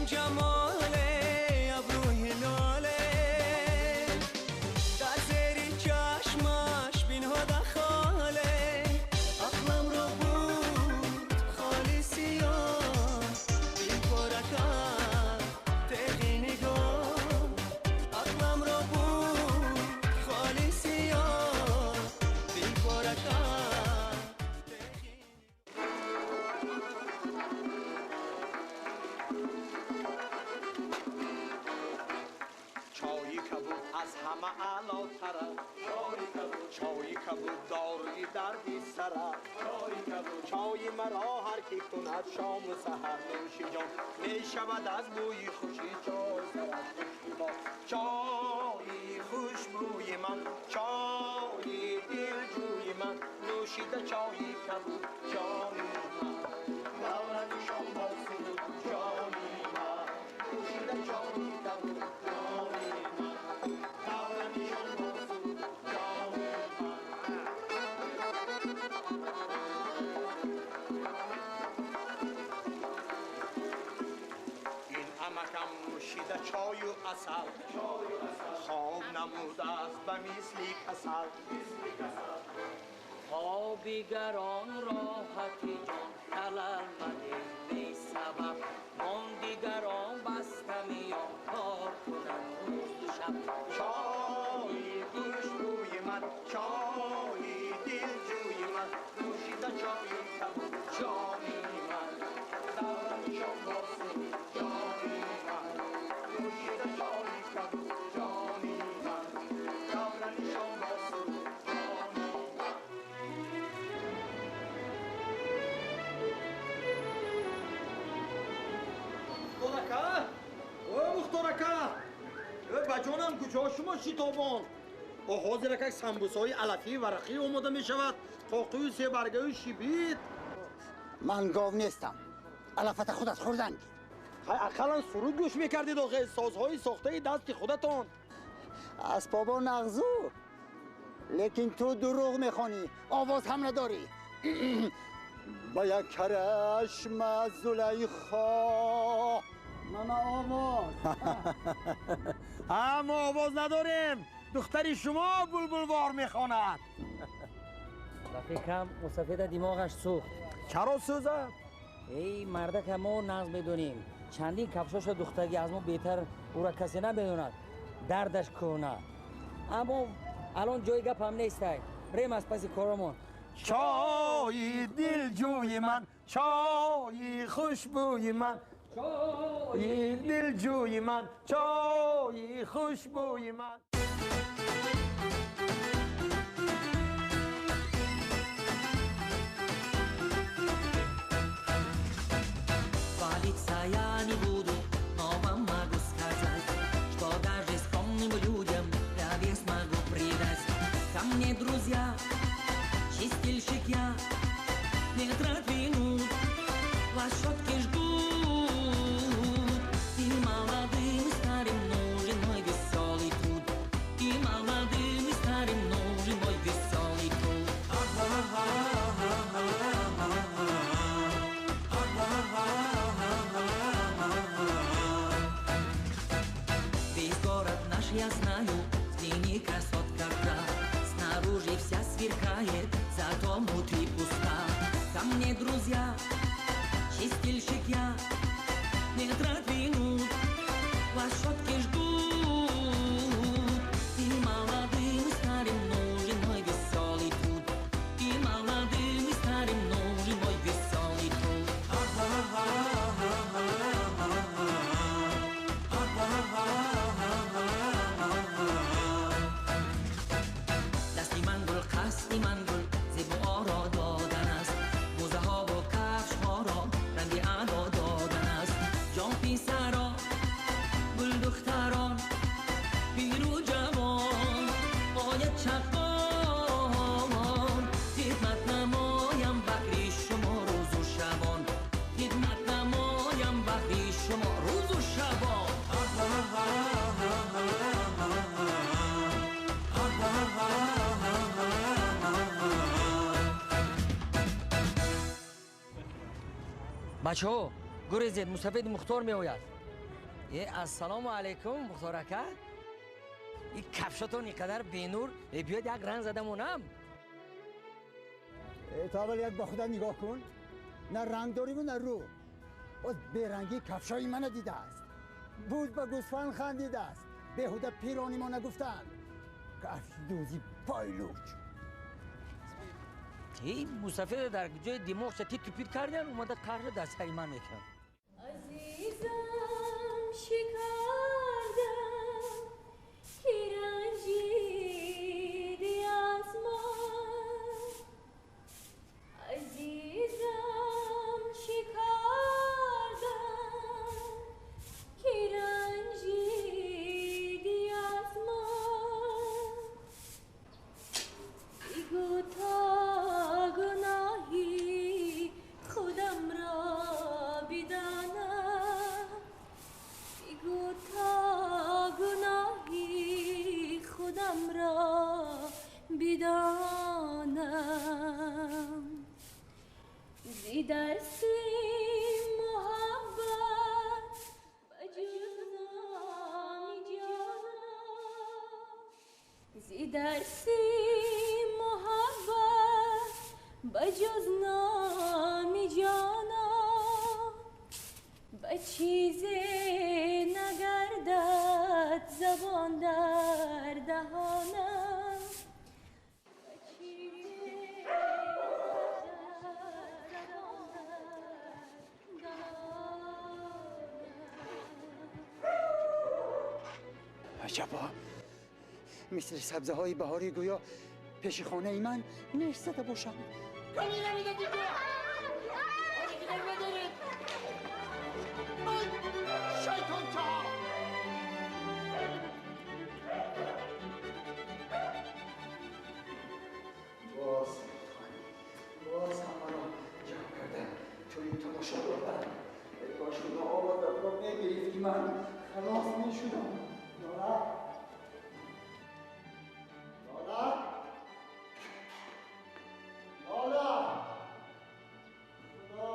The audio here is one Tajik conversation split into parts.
ҷамоле абрӯи лоле дар зери чашмаш бинҳода холе ақламро буд холи сиёҳ дилпора кард теғи нигоҳ ақламро буд холи сиёҳ дилпора кард теғи. Чойи кабуд аз ҳама аълотар аст, чойи кабуд доруи дарди сар аст, чойи маро ҳар ки кунад шому саҳар нӯши ҷон мешавад аз бӯи хуши чой сараш хушбо. Чойи хушбӯи ман, чойи дилҷӯи ман, нӯшида чойи кабуд ҷони ман, даврани шом бо суруд ҷони ман, нӯшида чойи кабуд ҷони ман, даврани шом бо суруд ҷони ман. Ин амакам нӯшида чою асал, хоб намудааст ба мисли касал. Хоби гарон роҳати ҷон халал мадеҳ бесабаб, он дигарон баста миён кор кунанд рӯзу шаб. Чойи хушбӯи ман, чойи дилҷӯи ман, нӯшида чойи кабуд ҷони ман, даврани шом бо суруд ҷони ман, нӯшида чойи кабуд ҷони ман, даврани шом бо суруд ҷони ман. Мухторака? О, Мухторака! Э, ба ҷонам, куҷо шумо шитобон? О, ҳозир акак самбусаҳои алафӣ варақӣ омода мешавад, қоқию себаргаю шибит. Ман гов нестам, алафата худат хӯрдан. Ҳай, ақаллан суруд гӯш мекардед, охе, созҳои сохтаи дасти худатон. Асбобо нағзу, лекин ту дурӯғ мехонӣ, овоз ҳам надорӣ. Ба як карашма Зулайхо. Мана овоз. Ҳа, мо овоз надорем, духтари шумо булбулвор мехонад. Ба фикрам, мусафеда димоғаш сӯхт. Чаро сӯзад? Эй мардака, мо нағз медонем, чандин кафшоша духтагӣ, аз мо беҳтар ӯра касе намедонад, дардаш кӯҳна. Аммо алон ҷои гапам нестай, рем аз паси коромон. Чойи дилҷӯи ман, чойи хушбӯи ман, чойи дилҷӯи ман, чойи хушбӯи ман. Хвалиться я не буду, но вам могу сказать, что даже скромным людям я вес могу придать. Ко мне, друзья, чистильщик я, не тратвинут, вас щетки жгут. И молодым, и старым нужен мой веселый труд. И молодым, и старым нужен мой веселый труд. Весь город наш я знаю, взгляни, красотка, снаружи вся сверкает, зато внутри пуста. Ко мне, друзья, чистильщик я, не тратвинут, вас щетки жгут. И молодым, и старым нужен мой веселый труд. И молодым, и старым нужен мой веселый труд. Дасти ман гул, қасди ман гул, зебу оро додан аст, мӯзаҳову кафшҳоро ранги аъло додан аст. Ҷон писаро, гул духтарон, пиру ҷавон ояд чақон. Хидмат намоям баҳри шумо рӯзу шабон, хидмат намоям баҳри шумо рӯзу шабон. Бачаҳо, гурезед, мусафеди Мухтор меояд. Ассалому алайкум, Мухтор ака. Ин кафшотон инқадар бенур, биёд як ранг задамонам. То аввал як ба худат нигоҳ кун. На ранг дорӣ на рӯ. Боз берангии кафшои мана дидааст. Буз ба гӯсфанд хандидааст. Беҳуда пирони мо нагуфтанд. Кафшдӯзи пайлуч. Эй, мусафир дар ҷои димоғша ти тупит кардан, омада қарша дар сари ман мекунад. Азизам шикардам, ки ранҷиди аз ман. Азизам шикардам, ки ранҷиди аз ман. Бигӯ то гуноҳи худам ро бидонам. Бигӯ то гуноҳи худам ро бидонам. Зи дарси муҳаббат ба ҷуз номи ҷонам. Зи дарси муҳаббат ба ҷуз номи ҷонам. Ба чизе нагардад забон дар даҳонам. Ба чизе нагардад забон дар даҳонам. Аҷабо, мисли сабзаҳои баҳорӣ гӯё пеши хонаи ман неш зада бошанд. Боз боз ҳамаро ҷамъ карда тӯи тамошо бурданд. Кош худо овозатро мегирифт, ки ман халос мешудам. Лола, Лола, Лола, худо,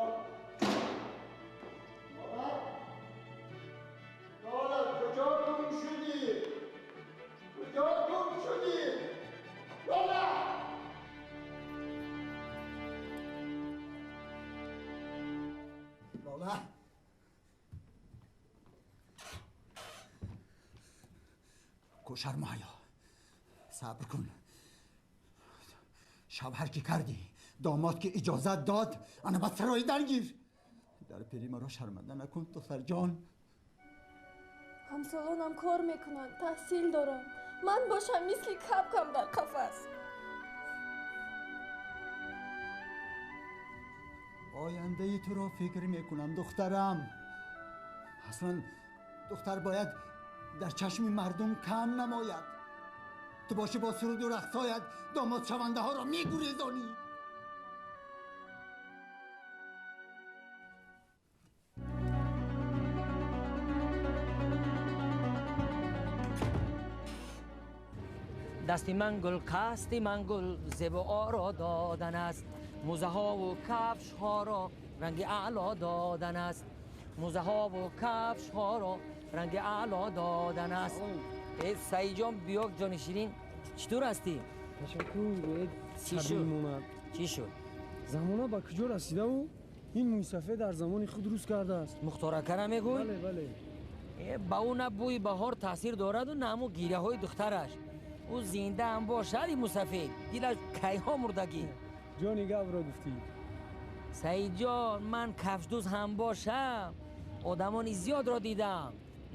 Лола, Лола, куҷо гум шудӣ? Куҷо гум шудӣ? Лола! Лола! Ко шарму ҳаё, сабр кун. Шавҳар ки кардӣ, домод ки иҷозат дод, ана ба сарои даргир. Дар пири маро шарманда накун, духтарҷон. Ҳамсолонам кор мекунанд, таҳсил доранд. Ман бошам мисли капкам дар қафас. Ояндаи туро фикр мекунам, духтарам. Аслан духтар бояд дар чашми мардум кам намояд. Ту бошӣ бо суруду рақсҳоят домодшавандаҳоро мегурезонӣ. Дасти ман гул, қасди ман гул зебу оро додан аст. Мӯзаҳову кафшҳоро ранги аъло додан аст. Мӯзаҳову кафшҳоро ранги аъло додан аст. Э, Саидҷон, биё, ҷони ширин, чӣ тур ҳастӣ? Ташаккур. Чӣ шуд? Чӣ шуд? Замона ба куҷо расидаву ин мӯйсафед дар замони худ рӯз кардааст. Мухтор ака намегӯй? Бале, бале. Э, ба ӯ на бӯи баҳор таъсир дораду, на ҳамун гиряҳои духтараш. Ӯ зинда ҳам бошад, ин мусафед дилаш кайҳо мурдагӣ. Ҷони гапро гуфтӣ. Саидҷон, ман кафшдӯз ҳам бошам, одамони зиёдро дидам,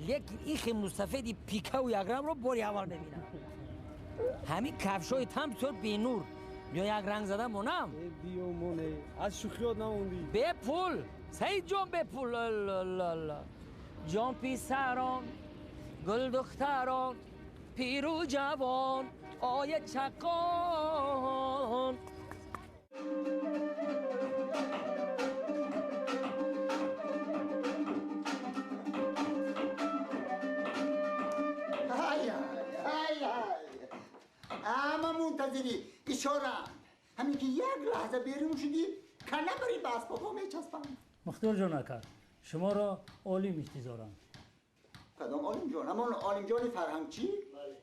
лекин ин хел мусафеди пикаву якрангро бори аввал мебинам. Ҳамин кафшҳои там бисёр бенур. Биё як ранг зада монам. Э, биё моне, аз шӯхиёт намондӣ. Бепул, Саидҷон, бепул. Аллалла, ҷон писарон, гулдухтарон, пиру ҷавон, оя чақон. Ай, ай, ай, ҳама мунтазири ишораанд. Ҳамин ки як лаҳза берун шудӣ, кана бари ба асбобҳо мечаспанд. Мухтор ҷон ака, шуморо олим интизоранд. Кадом Олимҷон? Ҳамон Олимҷони фарҳангчӣ? Бале.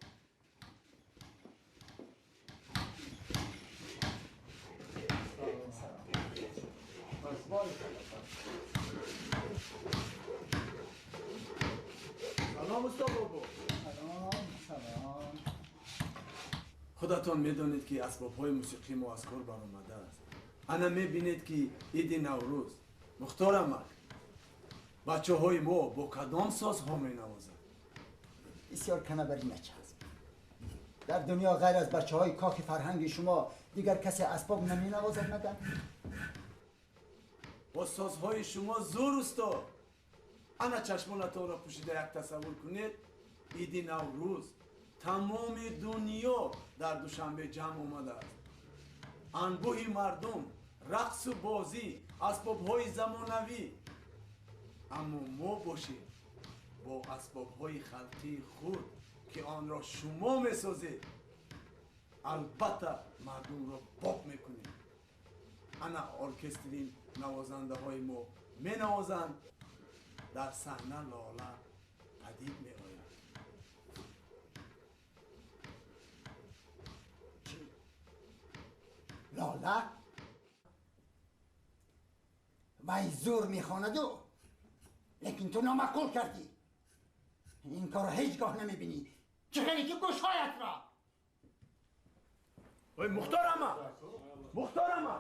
Салом устод бобо. Салом, салом. Худатон медонед ки асбобҳои мусиқии мо аз кор баромадааст. Ана мебинед ки иди Наврӯз. Мухтор амак, бачаҳои мо бо кадом созҳо менавозанд? Бисёр канабари начасп. Дар дунё ғайр аз бачаҳои кохи фарҳанги шумо дигар касе асбоб наменавозад магар? Бо созҳои шумо зур устод. Ана чашмонатонро пӯшида як тасаввур кунед, иди Наврӯз тамоми дунё дар Душанбе ҷамъ омадааст. Анбӯҳи мардум, рақсу бозӣ, асбобҳои замонавӣ. Аммо мо бошем бо асбобҳои халқии худ, ки онро шумо месозед, албатта мардумро боб мекунем. Ана оркестри навозандаҳои мо менавозанд, дар саҳна Лола падид меояд. Чӣ? Лола? Вай зур мехонаду, лекин ту номаъқул кардӣ. Ин корро ҳеҷ гоҳ намебинӣ. Чӣ хеле ки гӯшҳоятро. Ой, Мухтор ама! Мухтор ама!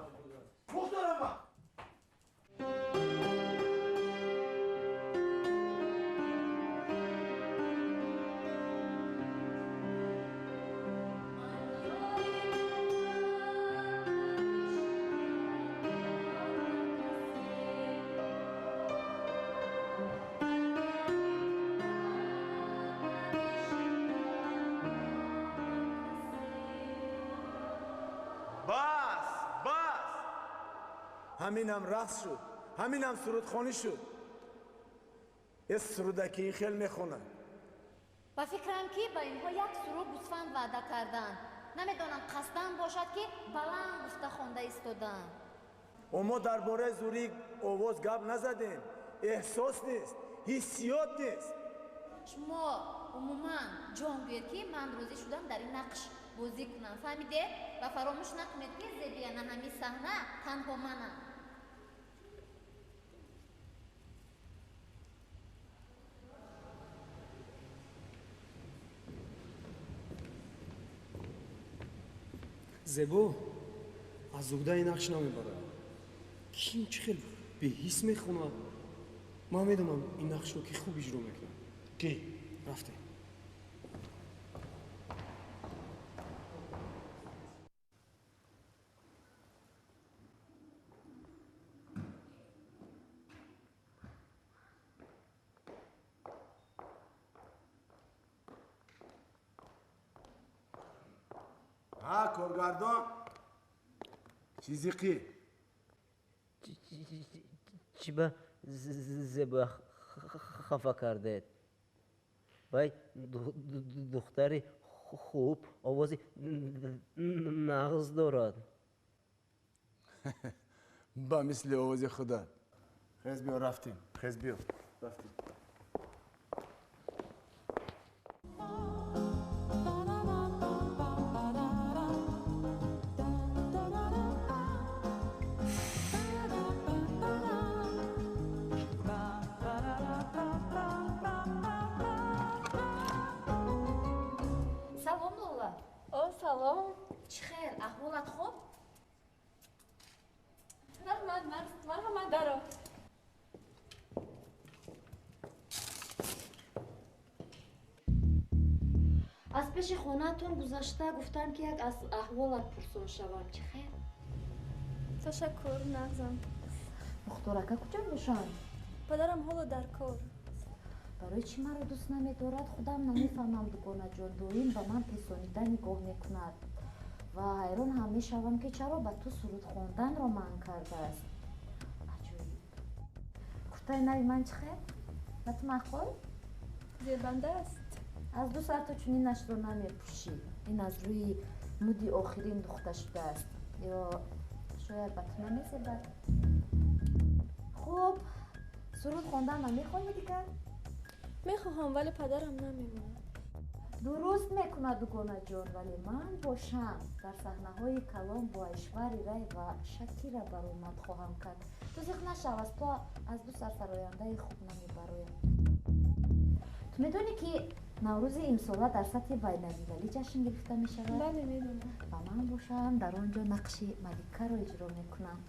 Мухтор ама! Ҳаминам рақс шуд, ҳаминам сурудхонӣ шуд. Е сурудаки ин хел мехонад. Ба фикрам ки ба инҳо як суруд гӯсфанд ваъда карданд. Намедонам қасдан бошад ки баланд гуфта хонда истоданд. Мо дар бораи зурии овоз гап назадем. Эҳсос нест, ҳиссиёт нест. Шумо умуман ҷон гӯед ки ман розӣ шудам дар ин нақш бозӣ кунам. Фаҳмидед? Ва фаромӯш накунед ки зебияна ҳамин саҳна танҳо манам. Зебо аз уҳдаи нақш намебарад. Ким чӣ хел беҳис мехонад? Ман медонам ин нақшро ки хуб иҷро мекунад. Ки? Рафтем. Ҳа, коргардон, чизи қи? Чӣ ба Зебоя хафа кардед? Вай духтари хуб, овози нағз дорад. Ба мисли овози худат. Хез биё, рафтем. Хез биё, рафтем. Салом, Лола. О, салом. Чӣ хел, аҳволат хуб? Раҳмат, марҳамат, даро. Аз пеши хонаатон гузашта гуфтам ки як аз аҳволат пурсон шавам. Чӣ хел? Ташаккур, нағзам. Мухтор ака куҷо бошанд? Падарам ҳоло дар кор. Барои чӣ маро дӯст намедорад, худам намефаҳмам, дугонаҷон. Доим ба ман песонида нигоҳ мекунад ва ҳайрон ҳам мешавам ки чаро ба ту суруд хонданро манъ кардааст. Аҷоиб. Куртаи нави ман чӣ хел? Ба ту маъқул? Зебанда аст. Аз ду соату чунин нашро намепӯшӣ. Ин аз рӯи муди охирин духта шудааст. Ё шояд ба ту намезебад? Хуб, суруд хондан намехоҳӣ дигар? Мехоҳам, вале падарам намемонад. Дуруст мекунад, дугонаҷон, вале ман бошам дар саҳнаҳои калон бо Айшвари Рай ва Шакира баромад хоҳам кард. Ту зиқ нашав, аз ту аз ду сарсарояндаи хуб намебароям. Ту медонӣ, ки Наврӯзи имсола дар сатҳи байналмилалӣ ҷашн гирифта мешавад? Бале, медонам. Ва ман бошам дар он ҷо нақши маликаро иҷро мекунам.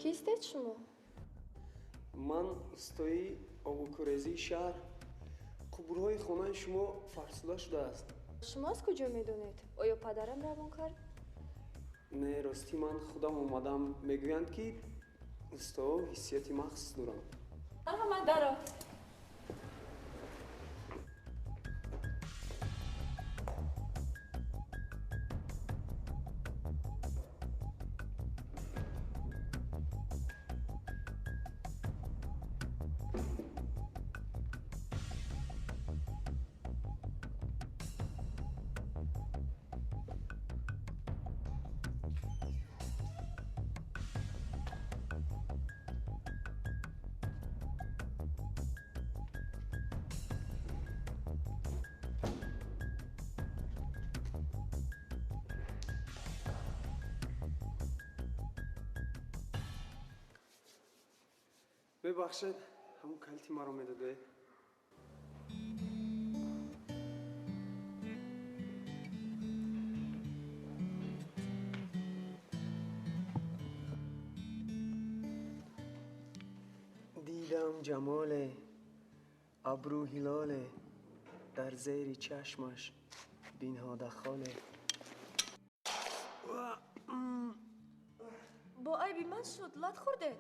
Кистед шумо? Ман устои обукурезии шаҳр. Қубурҳои хонаи шумо фарсуда шудааст. Шумо аз куҷо медонед? Оё падарам равон кард? Не, ростӣ ман худам омадам. Мегӯянд, ки устоҳо ҳиссияти махсус доранд. Марҳамат, даро. Мебахшед, ҳамун калити маро медодед? Дидам ҷамоле, абрӯ ҳилоле, дар зери чашмаш бинҳода холе. Бо айби ман шуд, лат хӯрдед?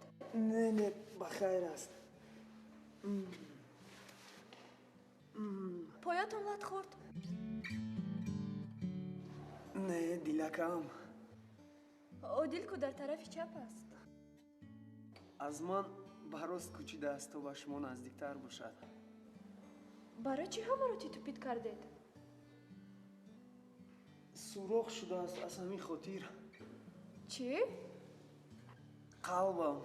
Не, не, ба хайр аст. Поятон лат хӯрд? Не, дилакам. Одил ку дар тарафи чап аст. Аз ман ба рост кӯчидааст, то ба шумо наздиктар бошад. Барои чӣ ҳамаро титупит кардед? Сурох шудааст аз ҳамин хотир. Чӣ? Қалбам.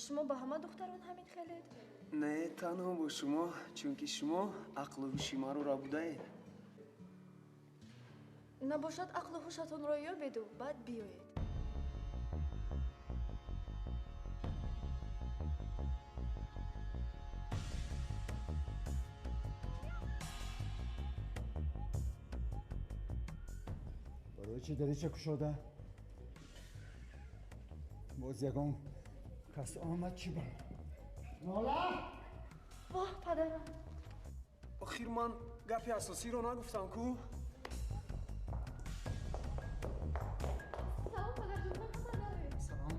Шумо ба ҳама духтарон ҳамин хелед? Не, танҳо бо шумо, чунки шумо ақлу ҳуши маро рабудаед. Набошад, ақлу ҳушатонро ёбеду баъд биёед. Барои чӣ дарича кушода? Боз ягон кас омад, чӣ ба? Нола? Воҳ, падарам! Охир ман гапи асосиро нагуфтам ку? Салом, падарҷон, ман Салом.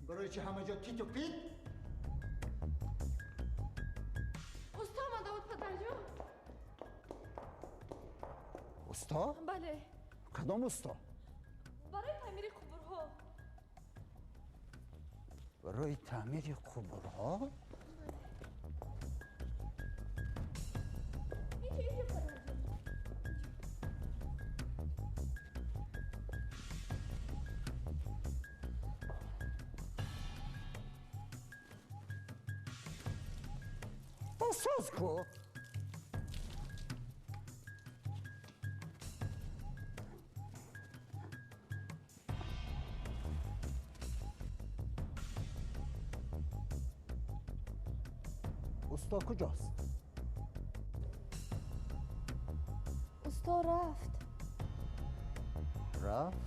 Барои чӣ ҳама ҷо титу пит? Усто омада буд, падарҷон. Усто? Бале. Кадом усто? Барои таъмири қубурҳо. Барои таъмири қубурҳо? Инҷо, инҷо, падарҷон. Соз ку? Усто куҷост? Усто рафт. Рафт?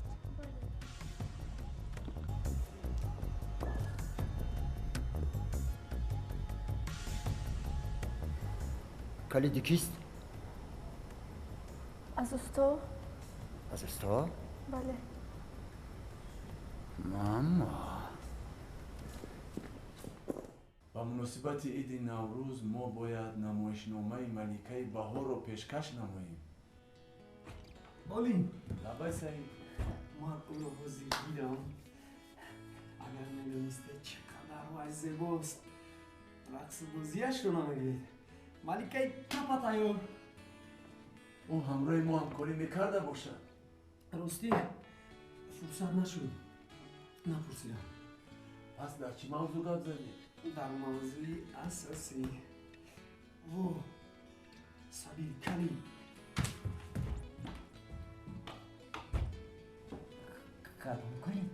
Калиди кист? Аз усто. Аз усто? Бале. Мама. Муносибати иди Наврӯз мо бояд намоишномаи Маликаи Баҳорро пешкаш намоем. Болин! Лабай, Саид. Ман ӯро ҳозир дидам. Агар медонистед, чӣ қадар вай зебост. Рақсу бозиашро намегӯед. Маликаи тапа тайёр. Ӯ ҳамроҳи мо ҳамкорӣ мекарда бошад. Ростӣ, фурсат нашуд. Напурсидам. Пас дар чӣ мавзӯъ гап задед? Дар мавзӯи асосӣ. Во, Сабир, калид. Кадом калид?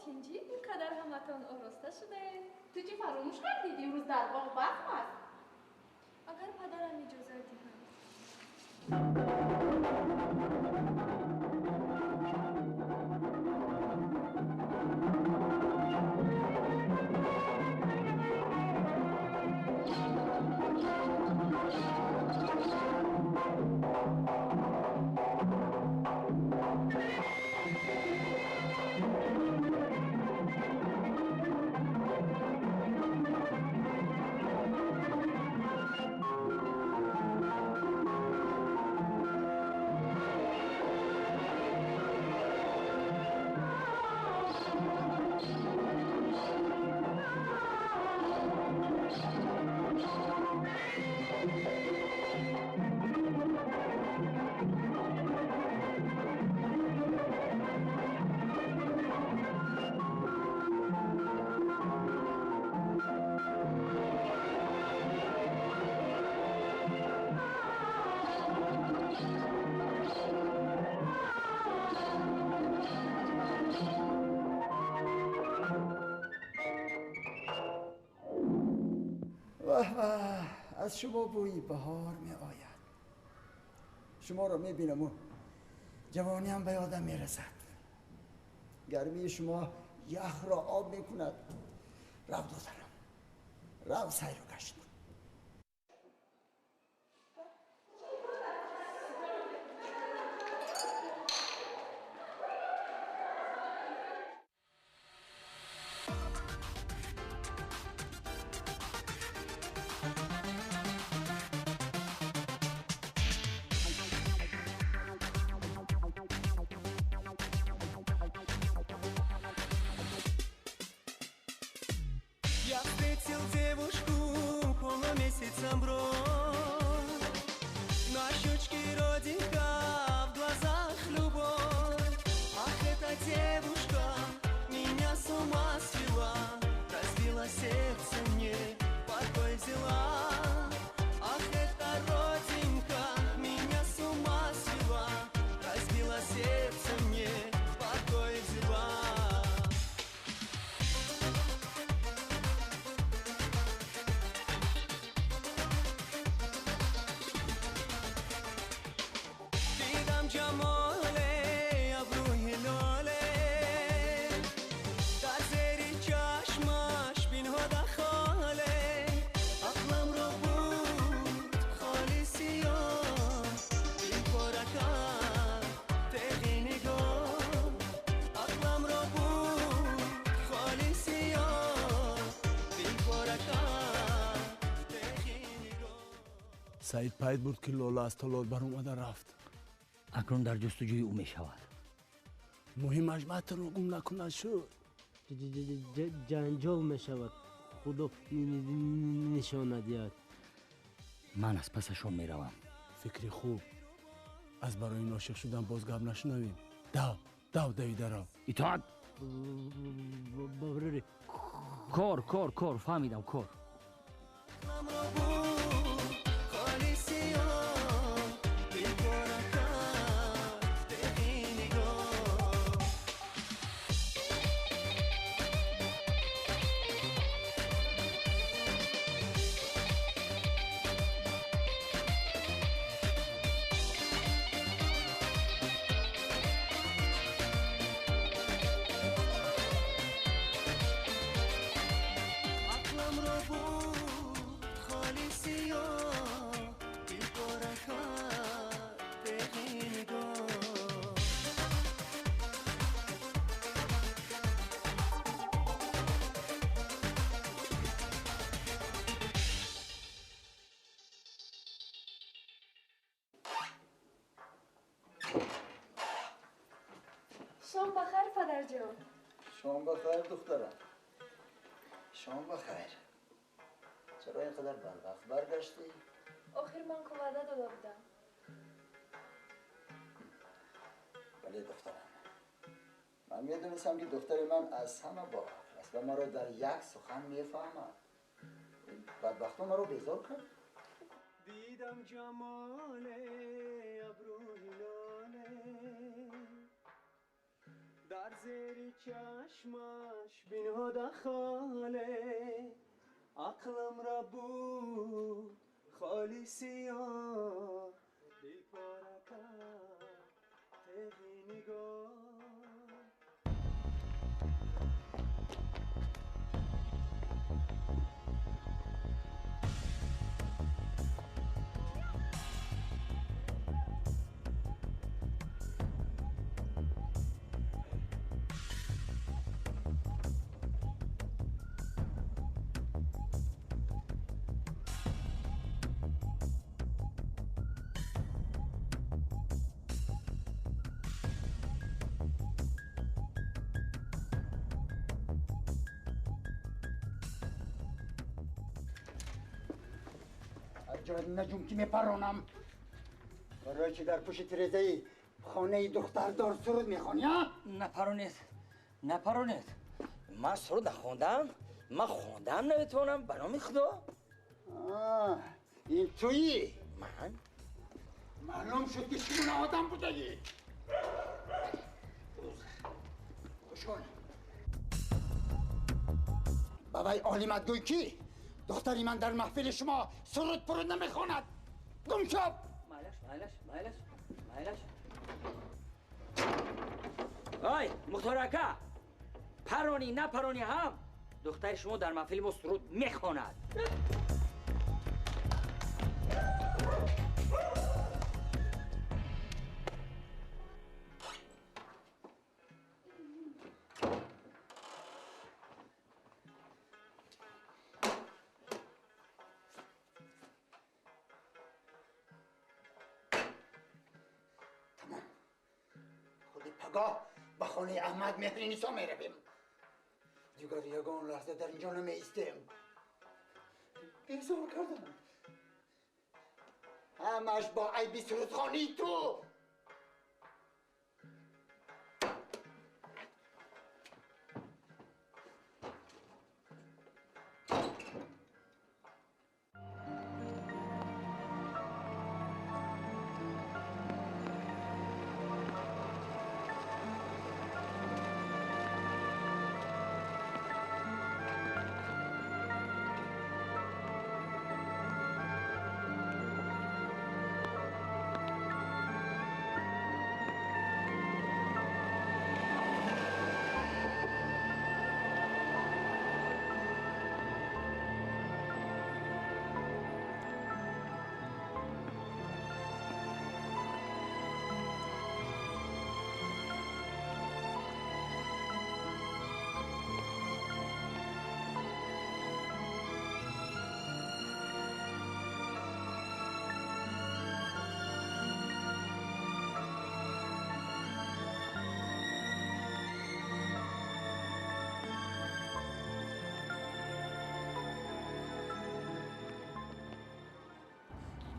Тинҷӣ, ин қадар ҳаматон ороста шудаед. Ту чӣ фаромӯш кардӣ? Имрӯз дар боғ базм аст. Агар падарам иҷозат диҳад. Аз шумо бӯи баҳор меояд. Шуморо мебинаму ҷавониам ба ёдам мерасад. Гармии шумо яхро об мекунад. Рав, додарам, рав, сайру гашт кун. Я встретил девушку полумесяцем бровь. На щечке родинка, в глазах любовь. Ах, эта девушка меня с ума свела, разбила сердце мне, покой взяла. Ах, эта родинка меня с ума свела, разбила сердце мне, покой взяла. Саид пайд бурд, ки Лола аз толор баромада рафт. Акнун дар ҷустуҷӯи ӯ мешавад. Муҳимаш матнро гум накунад шуд. Ҷанҷол мешавад, худо нишона диҳад. Ман аз пасашон меравам. Фикри хуб. Аз барои ношиқ шудан боз гап нашунавем. Дав, дав, давида рав. Итоат! Кор, кор, кор, фаҳмидам, кор. Холис. падарҷон. Шом бахайр, духтарам. Шом бахайр. Чаро инқадар барвақт баргаштӣ? Охир ман ку ваъда дода будам. Бале, духтарам. Ман медонистам, ки духтари ман аз ҳама боақл аст ва маро дар як сухан мефаҳмад. Бадбахто маро безор кард. Дидам ҷамоле абрӯи лоле, дар зери чашмаш бинҳода холе, ақлам ра буд холи сиёҳ, дил пора кард теғи нигоҳ. ҷои наҷум ки мепаронам. Барои чи дар пушти тирезаи хонаи духтардор суруд мехонӣ, а? Напаронед, напаронед. Ман суруд нахондам, ман хондам наметавонам, ба номи Худо. Ин туӣ? Ман? Маълум шуд, ки чӣ гуна одам будагӣ. Гӯш кун. Ба вай олимат гӯй, ки духтари ман дар маҳфили шумо суруд пуруд намехонад. Гум шав! Майлаш, майлаш, майлаш, майлаш. Ой, Мухтор ака, паронӣ напаронӣ ҳам духтари шумо дар маҳфили мо суруд мехонад. Пагоҳ ба хонаи Аҳмад Меҳринисо меравем. Дигар ягон лаҳза дар инҷо намеистем. Безор кардам. Ҳамаш бо айби сурудхонии ту.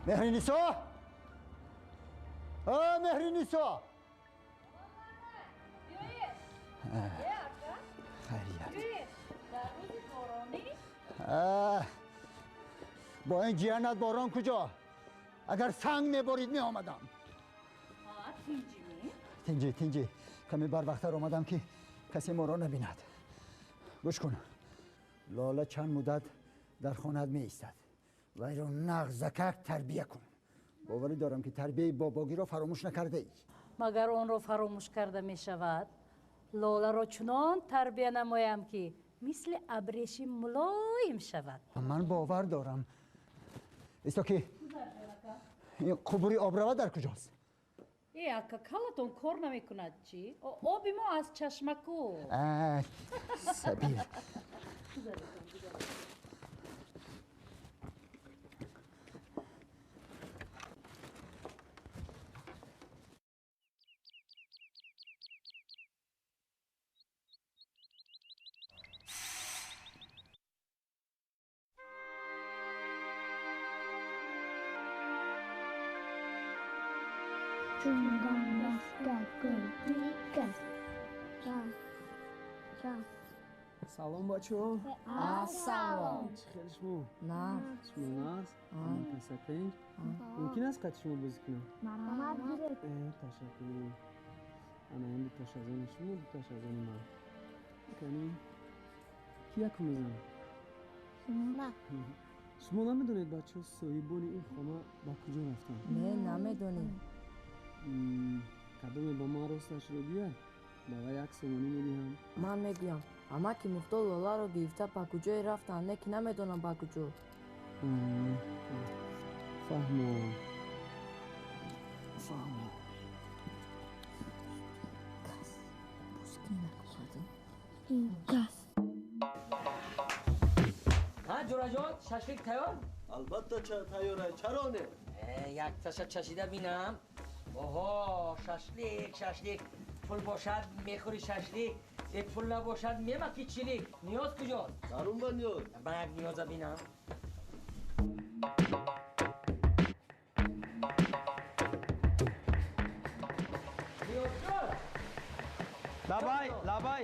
Меҳринисо? Меҳринисо! Хайрият. Бо ин ҷиянат борон куҷо? Агар санг меборид меомадам. Тинҷӣ, тинҷӣ. Каме барвақттар омадам, ки касе моро набинад. Гӯш кун. Лола чанд муддат дар хонаат меистад. Вайро нағзакак тарбия кун. Боварӣ дорам, ки тарбияи бобогиро фаромӯш накардаӣ. Магар онро фаромӯш карда мешавад? Лоларо чунон тарбия намоям, ки мисли абрешим мулоим шавад. Ман бовар дорам. Исто, ки ин қубури обрава дар куҷост? Э, ака, калатон кор намекунад чӣ? Оби мо аз чашмаку. Сабил. Чун гомбаста гул бикас. Салом, бачаҳо. Ассалом. Чӣ хел шумо? Нағз. Шумо нағз? Касатен? Мумкин аст қати шумо бозӣ кунам? Марҳамат, гиред. Ташаккур. Ана ин дуташ аз они шумо, дуташ аз они ман. Кани ки якум мезанад? Шумо. Шумо намедонед, бачаҳо, соҳибони ин хона ба куҷо рафтанд? Не, намедонем. Кадоме ба ман росташро гӯяд, ба вай 1 сомонӣ медиҳам. Ман мегӯям. Амаки Мухтор Лоларо гирифта ба куҷое рафтанд, не ки намедонам ба куҷо. Фаҳмо, фаҳмо. Кас. Ҳа, ҷураҷон, шашлик тайёр? Албатта тайёра, чаро не? Якташа чашида бинам. Оҳо, шашлик, шашлик. Пул бошад, мехӯри шашлик. Пул набошад, мемаки чилик. Ниёз куҷост? Дарун ба ниёз. Ман як ниёза бинам. Ниёзҷон! Лабай, лабай.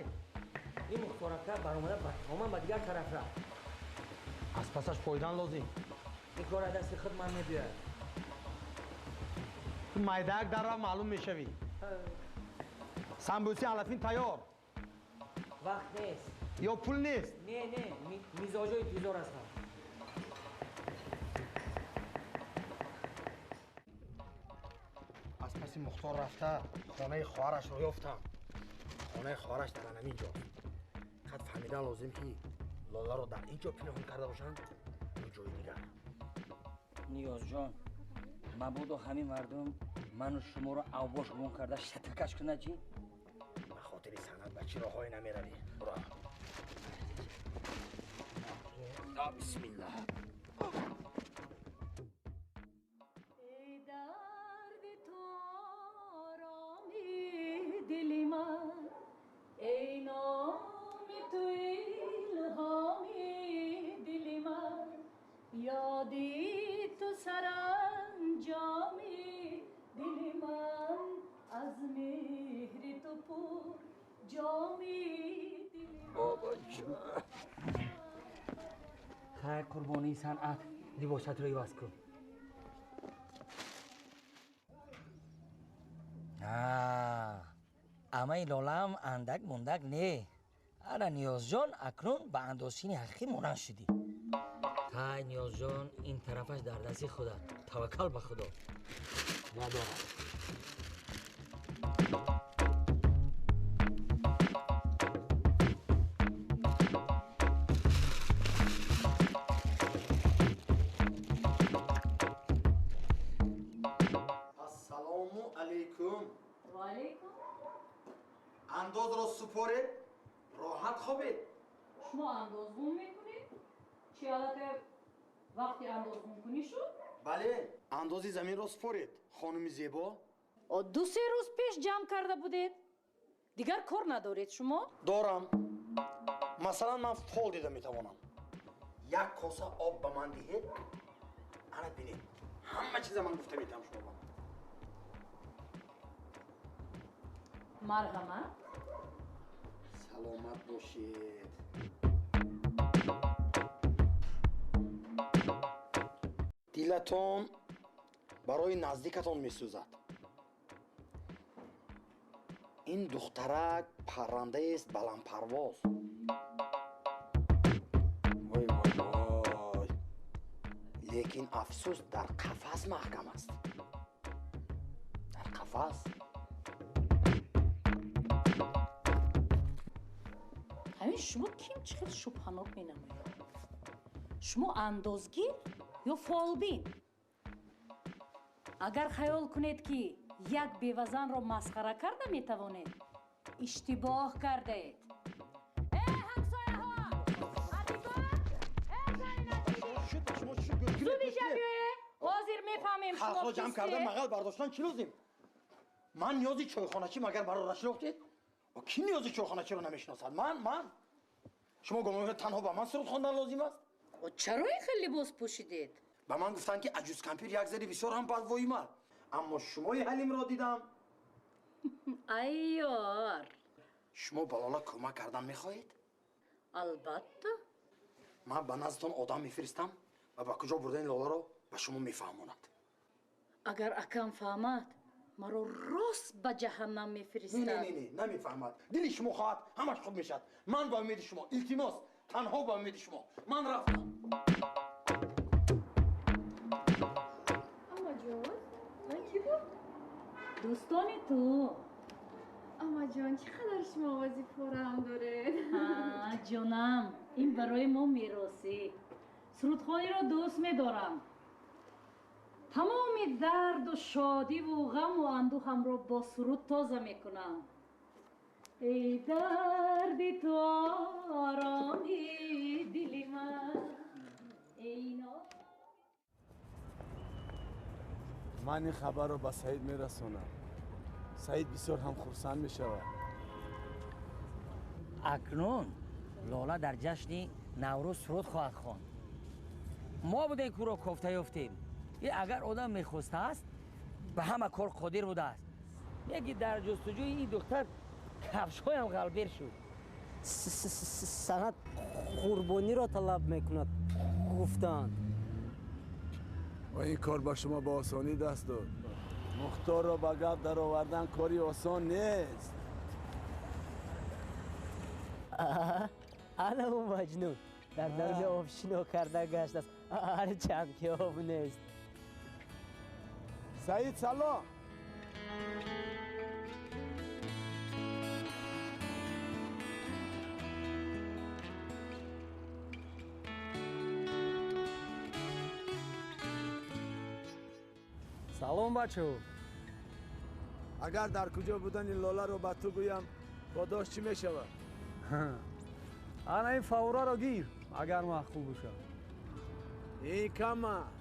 Ин Мухторака баромада ба тамоман ба дигар тараф рафт. Аз пасаш пойдан лозим. Ин кор аз дасти худ ман мебиёяд. Ту майдаак дарра маълум мешавӣ. Самбуси алафин тайёр. Вақт нест. Ё пул нест? Не, не, мизоҷои интизор ҳастам. Аз паси Мухтор рафта хонаи хоҳарашро ёфтам. Хонаи хоҳараш дар ҳамин ҷо. Қад фаҳмидан лозим, ки Лоларо дар ин ҷо пинҳон карда бошанд ё ҷои дигар. Ниёзҷон, мабодо ҳамин мардум ману шуморо авбош гумон карда шатакаш кунад чӣ? Ба хотири санъат ба чӣ роҳҳое намеравӣ? Буро. Бисмиллаҳ. Эй дарди ту ороми дили ман, эй номи ту илҳоми дили ман, ёди ту саранҷоми дили ман, аз меҳри ту пур ҷоми дили Бобоҷон. Хайр, қурбонии санъат, либосатро иваз кун. Амаи Лолаам андак мундак не. Ана Ниёзҷон, акнун ба андозчини ҳақиқӣ монанд шудӣ. Тай, Ниёзҷон, ин тарафаш дар дасти худат. Таваккал ба Худо. Надорам. Ассалому алайкум. Ва алайкум. Андозро супоред, роҳат хобед. Шумо андозгун мекунед? Чи аллакай вақти андозгункунӣ шуд? Бале, андози заминро супоред, хонуми зебо. 2-3 рӯз пеш ҷамъ карда будед. Дигар кор надоред шумо? Дорам. Масалан, ман фол дида метавонам. Як коса об ба ман диҳед, ана бинед. Ҳама чиза ман гуфта метавонам шумо ба ман. Марҳамат. Саломат бошед. Дилатон барои наздикатон месӯзад. Ин духтарак паррандаест баландпарвоз. Вой, вой, вой. Лекин афсӯс, дар қафас маҳкам аст. Дар қафас. Ҳамин шумо ким чӣ хел шубҳанок менамояд? Шумо андозгир ё фолбин? Агар хаёл кунед, ки як бевазанро масхара карда метавонед, иштибоҳ кардаед. Э, ҳамсояҳо! Ҳабиба! Э, Зуд иҷа биёе! Ҳозир мефаҳмем шумо Халқро ҷамъ карда кистед. мағал бардоштан чӣ лозим? Ман ниёзи чойхоначӣ магар маро нашинохтед? Кӣ ниёзи чойхоначиро намешиносад? Ман, ман. Шумо гумон мекунед танҳо ба ман суруд хондан лозим аст? Чаро ин хел либос пӯшидед? Ба ман гуфтанд, ки аҷуз кампир як зани бисёр ҳам бадвоима. Аммо шумои Ҳалимро дидам. Айёр. Шумо ба Лола кӯмак кардан мехоҳед? Албатта. Ман ба наздтон одам мефиристам ва ба куҷо бурдани Лоларо ба шумо мефаҳмонад. Агар акам фаҳмад, маро рост ба ҷаҳаннам мефиристад. Не, не, не, намефаҳмад. Дили шумо хоҳад, ҳамаш хуб мешавад. Ман ба умеди шумо, илтимос, танҳо ба умеди шумо. Ман рафтам. Амаҷон, ман кӣ буд? Дӯстони ту. Амаҷон, чӣ қадар шумо овози пораам доред. Ҷонам, ин барои мо меросӣ. Сурудхониро дӯст медорам. Тамоми дарду шодиву ғаму андӯҳамро бо суруд тоза мекунам. Эй дарди ту ороми дили ман, эй Ман ин хабарро ба Саид мерасонам. Саид бисёр ҳам хурсанд мешавад. Акнун Лола дар ҷашни Наврӯз суруд хоҳад хонд. Мо будем ки ӯро кофта ёфтем. Агар одам мехостааст, ба ҳама кор қодир будааст. Яке дар ҷустуҷӯи ин духтар кафшҳоям ғалбер шуд. Санъат қурбониро талаб мекунад, гуфтанд. Ва ин кор ба шумо ба осонӣ даст дод. Мухторро ба гап даровардан кори осон нест. Ана ӯ маҷнун дар даруни об шино карда гаштааст, ҳарчанд ки об нест. Саид, салом. Салом, бачаҳо. Агар дар куҷо будани Лоларо ба ту гӯям, подош чӣ мешавад? Ана ин фавораро гир, агар маъқул бошад. Ин кам аст.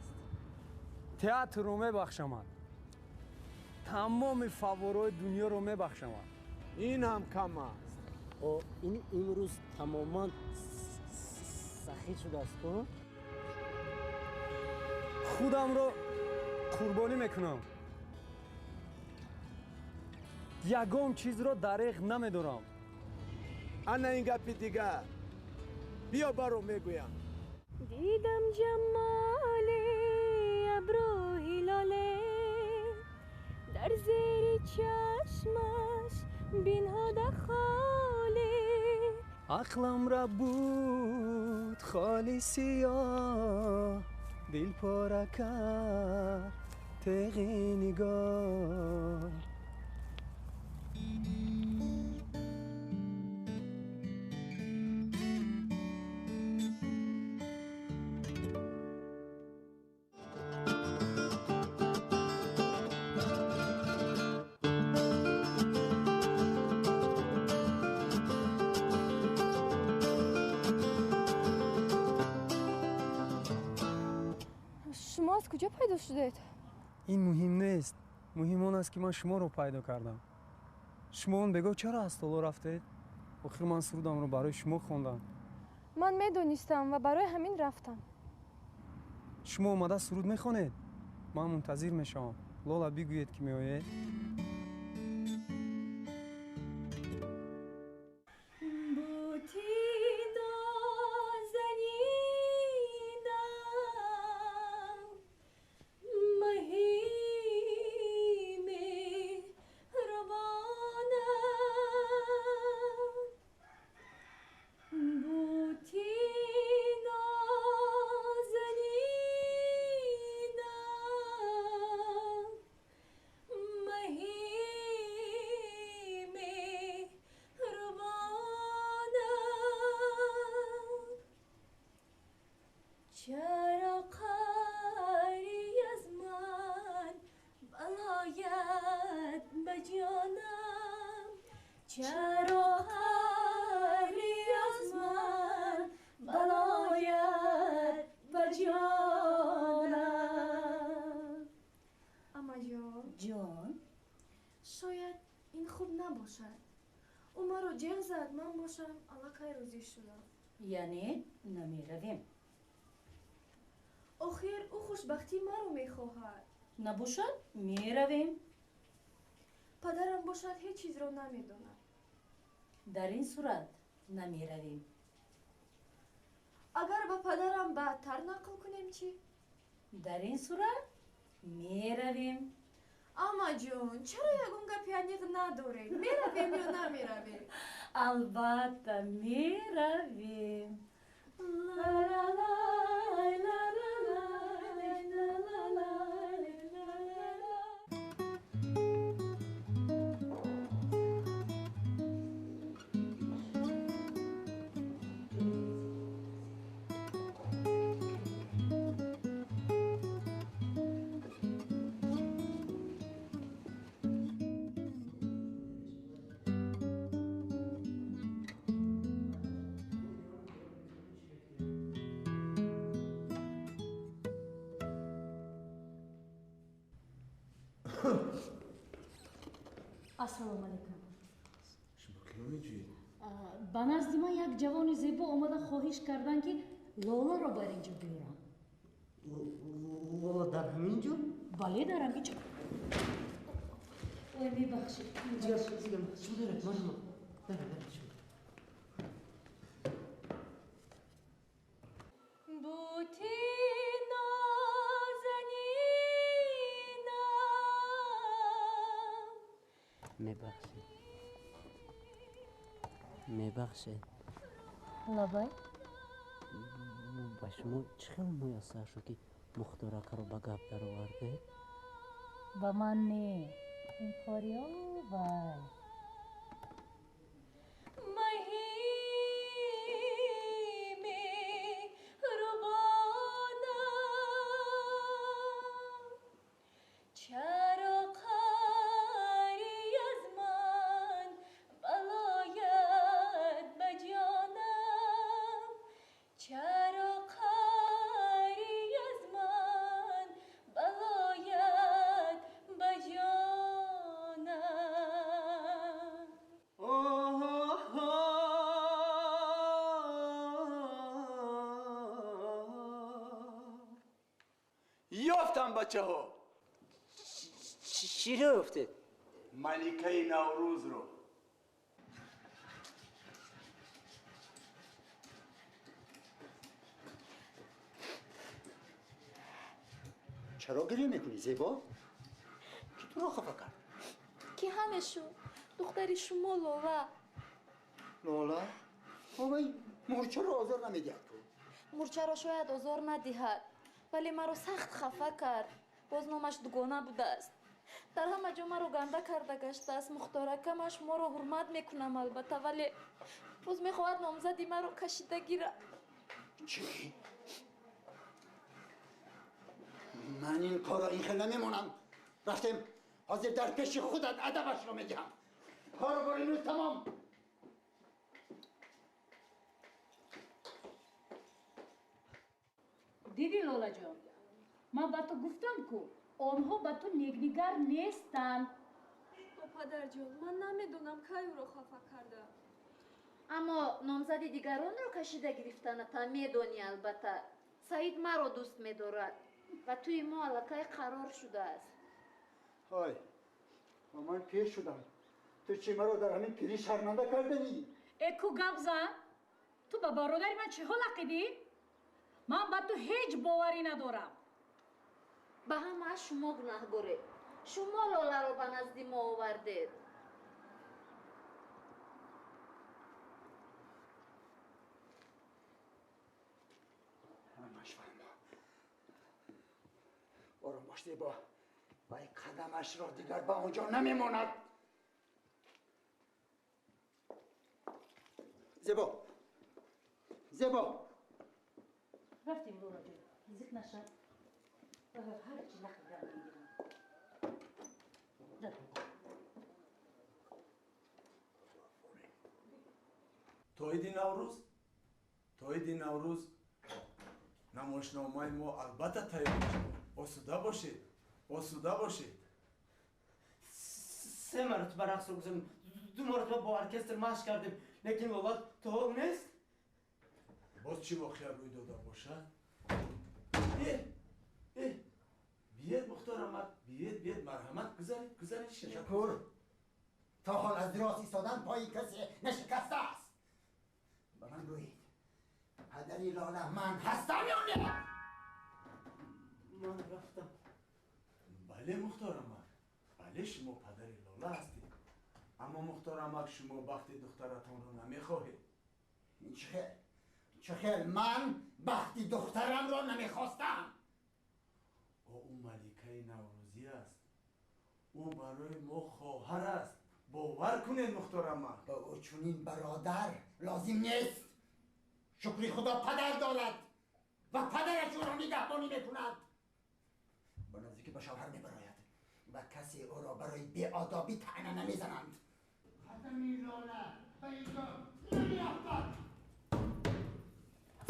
Театрро мебахшамад. Тамоми фавораҳои дунёро мебахшамад. Ин ҳам кам аст. Ин имрӯз тамоман сахӣ шудааст. Худамро қурбонӣ мекунам. Ягон чизро дареғ намедорам. Ана ин гапи дигар. Биё баро мегӯям. Дидам ҷамоли абрӯи лоле, дар зери чашмаш бинҳода холе. Ақлам ра буд холи сиёҳ, дил пора кард теғи нигоҳ. Шумо аз куҷо пайдо шудед? Ин муҳим нест. Муҳим он аст, ки ман шуморо пайдо кардам. Шумо он бегоҳ чаро аз толор рафтед? Охир ман сурудамро барои шумо хондам. Ман медонистам ва барои ҳамин рафтам. Шумо омада суруд мехонед? Ман мунтазир мешавам. Лола, бигӯед, ки меоед. چرا قاری از من بلایت به جانم، چرا قاری از من بلایت به جانم. اماجان جان، شاید این خوب نباشد. او مرا جیغ زد، من باشم аллакай розӣ шудам. Яъне намеравем? Охир ӯ хушбахтии маро мехоҳад. Набошад, меравем. Падарам бошад, ҳеҷ чизро намедонад. Дар ин сурат намеравем. Агар ба падарам баъдтар нақл кунем чӣ? Дар ин сурат меравем. Амаҷон, чаро ягон гапи аниқ надоред? Меравем ё намеравем? Албатта, меравем. Ла-ла-лай, ла-ла-лай, ла-ла-лай, ла-ла-лай. Ассалому алайкум. Шумо киро меҷӯед? Ба назди ман як ҷавони зебо омада хоҳиш карданд, ки Лоларо бар ин ҷо биёрам. Лола дар ҳамин ҷо? Бале, дар ҳамин ҷо. Ой, мебахшед. Бути нозанинам. Мебахшед. Мебахшед. Лабай? Ба шумо чӣ хел муяссар шуд, ки Мухтор акаро ба гап даровардед? Ба ман не. Ин кори вай. Маҳи меҳрубонам, чаро қари аз ман балоят ба ҷонам? Чаро қари аз ман балоят ба ҷонам? Ёфтам, бачаҳо. Чиро ёфтед? Маликаи Наврӯзро. Чаро гиря мекунӣ, Зебо? Ки туро хафа кард? Ки ҳамешу духтари шумо Лола. Лола? Овай, мурчаро озор намедиҳад ку? Мурчаро шояд озор надиҳад, вале маро сахт хафа кард. Боз номаш дугона будааст. Дар ҳама ҷо маро ганда карда гаштааст. Мухторака, ман шуморо ҳурмат мекунам албатта, вале боз мехоҳад номзади маро кашида гирад. Чӣ? Ман ин корро ин хел намемонам. Рафтем, ҳозир дар пеши худат адабашро медиҳам. Кору бори имрӯз тамом. Дидӣ, Лолаҷон, ман ба ту гуфтам, ку онҳо ба ту некнигар нестанд. О, падарҷон, ман намедонам кай ӯро хафа кардам. Аммо номзади дигаронро кашида гирифтаната медонӣ албатта. Саид маро дӯст медорад ва тӯи мо аллакай қарор шудааст. Ҳой, ман пир шудам. Ту чӣ маро дар ҳамин пирӣ шарманда карданӣ? Э, ку гап зан? Ту ба бародари ман чӣ ҳол ақидӣ? Ман ба ту ҳеҷ боварӣ надорам. Ба ҳамааш шумо гунаҳгоред. Шумо Лоларо ба назди мо овардед. Ҳамаш фаҳмо. Ором бош, Зебо. Вай қадамашро дигар ба он ҷо намемонад. Зебо, Зебо. Рафтем, Лолаҷон, зиқ наша. Ҳарчи нақл гап мегирам. То иди Наврӯз, то иди Наврӯз намоишномаи мо албатта тайёр мешавад. Осуда бошед, осуда бошед. Се маротиба рақсро гузаронем, ду маротиба бо оркестр машқ кардем, лекин Лола то ҳол нест. Боз чӣ воқеа рӯй дода бошад? Э, э, биед, Мухтор амак. Гузаред. Ташаккур. То ҳол аз рост истодан пои касе нашикастааст. Ба ман гӯед, падари Лола ман ҳастам ё не? Ман рафтам. Бале, Мухтор амак, бале, шумо падари Лола ҳастед. Аммо, Мухтор амак, шумо бахти духтаратонро намехоҳед. Чӣ хел? Чӣ хел ман бахти духтарамро намехостам? Ӯ маликаи наврӯзӣ аст. Ӯ барои мо хоҳар аст. Бовар кунед, Мухтор амак. Ба ӯ чунин бародар лозим нест. Шукри Худо, падар дорад ва падараш ӯро нигаҳбонӣ мекунад. Ба наздикӣ ба шавҳар мебарояд ва касе ӯро барои беодобӣ таъна намезананд. Қадами Лола ба инҷо намеафтад.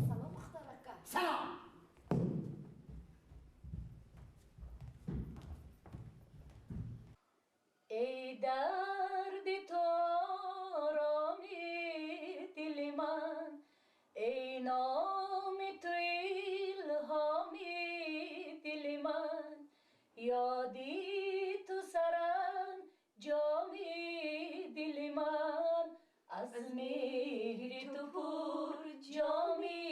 Салом, Мухтор ака. Салом. Эй дарди ту ороми дили ман, эй номи ту илҳоми дили ман, ёди ту саранҷоми дили ман, аз меҳри ту пур ҷоми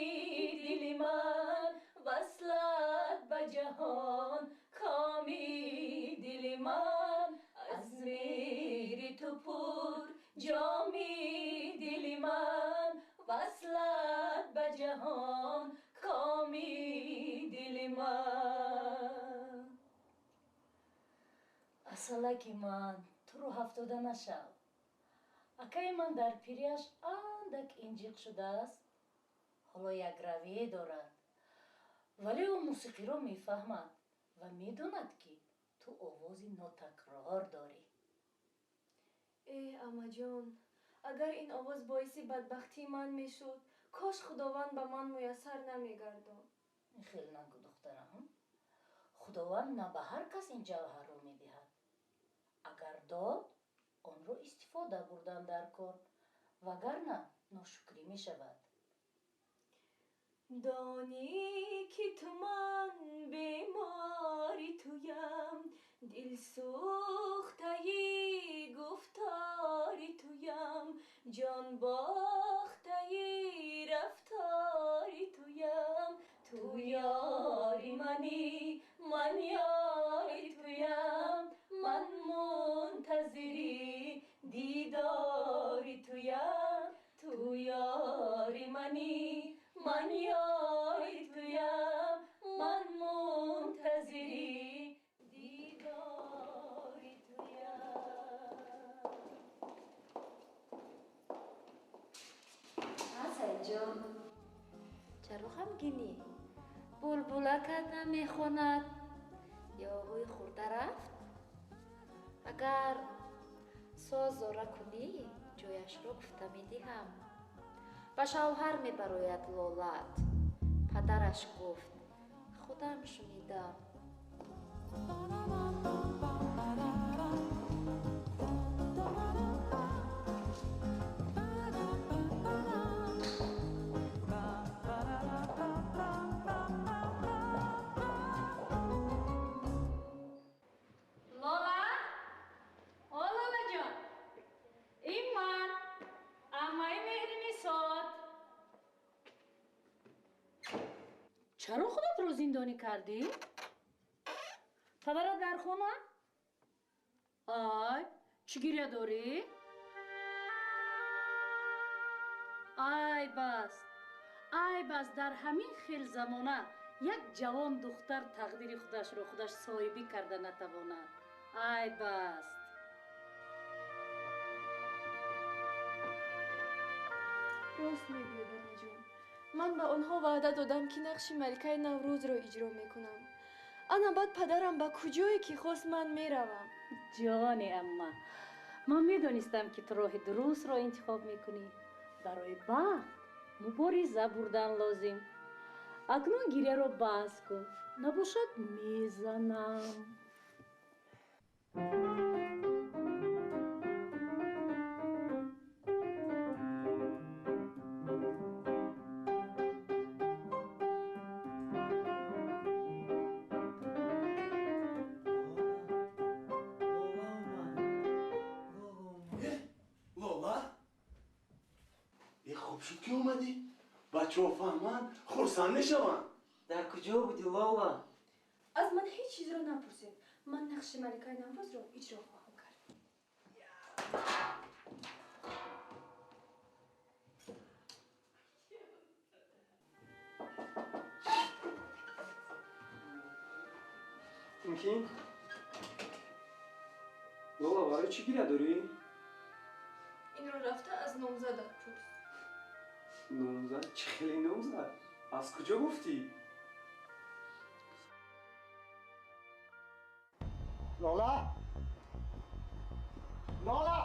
дили ман, васлат ба ҷаҳон коми дили ман, аз меҳри ту пур ҷоми дили ман, васлат ба ҷаҳон коми дили ман. Асалаки ман, ту рӯ ҳафтода нашав. Акаи ман дар пирияш андак инҷиқ шудааст, ҳоло як равие дорад, вале ӯ мусиқиро мефаҳмад ва медонад, ки ту овози нотакрор дорӣ. Э, амаҷон, агар ин овоз боиси бадбахтии ман мешуд, кош Худованд ба ман муяссар намегардонд. Хел нагӯ, духтарам. Худованд на ба ҳар кас ин ҷавҳарро медиҳад. Агар дод, онро истифода бурдан дар кор, вагарна ношукрӣ мешавад. Донӣ, ки ту ман бемори туям, дилсӯхтаи гуфтори туям, ҷонбохтаи рафтори туям, ту ёри манӣ, ман ёри туям, ман мунтазири дидори туям, ту ёри манӣ, ман ёри туям, ман мунтазири дидори туям. Саидҷон, чаро ғамгинӣ? Булбулакат намехонад ё ҳӯй хӯрда рафт? Агар соз зора кунӣ, ҷояшро гуфта медиҳам. Ба шавҳар мебарояд Лолат. Падараш гуфт, худам шунидам. Лола, о Лолаҷон, ин ман, аммаи Меҳринисод. Чаро худатро зиндонӣ кардӣ? Падарат дар хона? Ай, чӣ гиря дорӣ? Айб аст, айб аст, дар ҳамин хел замона як ҷавон духтар тақдири худашро худаш соҳибӣ карда натавонад. Айб аст. Рост мегӯед, амаҷон. Ман ба онҳо ваъда додам, ки нақши маликаи Наврӯзро иҷро мекунам. Ана баъд падарам ба куҷое ки хост, ман меравам. Ҷони амма, ман медонистам, ки ту роҳи дурустро интихоб мекунӣ. Барои бахт мубориза бурдан лозим. Акнун гиряро бас кун, набошад мезанам. Хуб шуд ки омадӣ. Бачаҳо фаҳманд, хурсанд мешаванд. Дар куҷо будӣ, Лола? Аз ман ҳеҷ чизро напурсед. Ман нақши маликаи Наврӯзро иҷро хоҳам кард. Ин ки? Лола, барои чӣ гиря дорӣ? Инро рафта аз номзадат пурс. Номзад? Чӣ хеле номзад? Аз куҷо гуфтӣ? Лола! Лола!